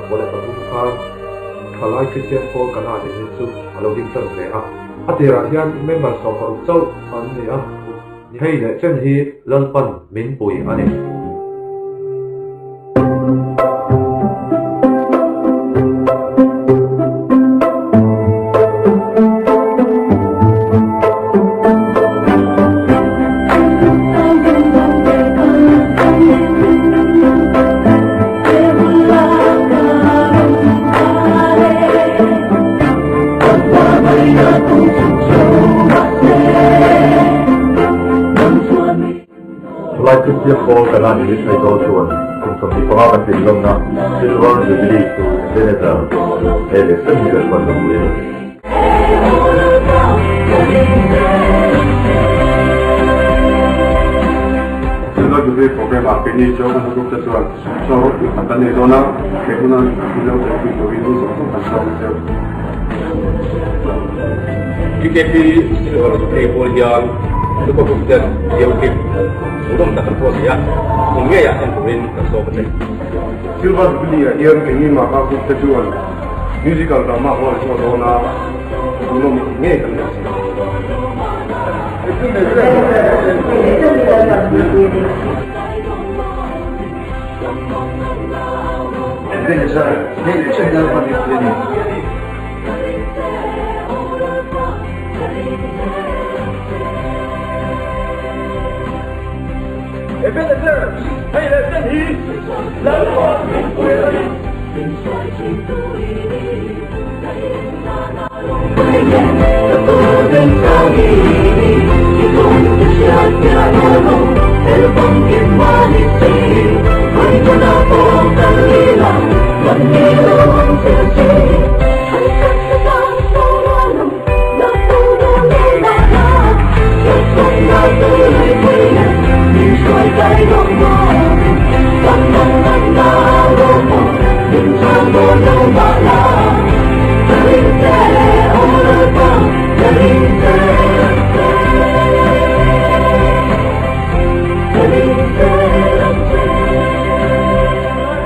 1993 khan Thalai Kristian Pawl Kanan Unit chu a lo ding tan ve a. A tirah hian member 16 chauh an ni a. Hei leh chen hi Lalpan min pui a ni. Thalai Kristian Pawl Kanan Unit Aizawl chuan kum 25 kan tlin lawmna Silver Jubilee chu Ebenezer he leh sen hi kan hman lo pui a ni. Silver Jubilee Programme ah keini Jovan Group te chuan show ropui tak kan nei dawn a, he hmuna min lo telpui turin mi zawng zawng kan sawm a cheu. TKP Silver Jubilee pawl hian Luka Group ten video clip hmuhnawm tak an post leh a, hmun ngeiah en turin kan sawm a che. Silver Jubilee ah hian keini Maka Group te chuan Musical drama huan chu a dawn a, hmuhnawm i tih ngei kan nei si. Ebenezer, hei leh chen hi Lalpa min pui a ni.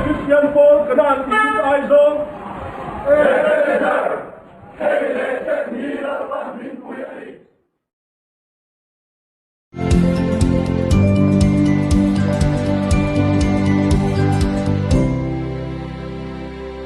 Kristian pawl Kanan Unit Aizawl Ebenezer, hei leh chen hi Lalpan min pui a ni.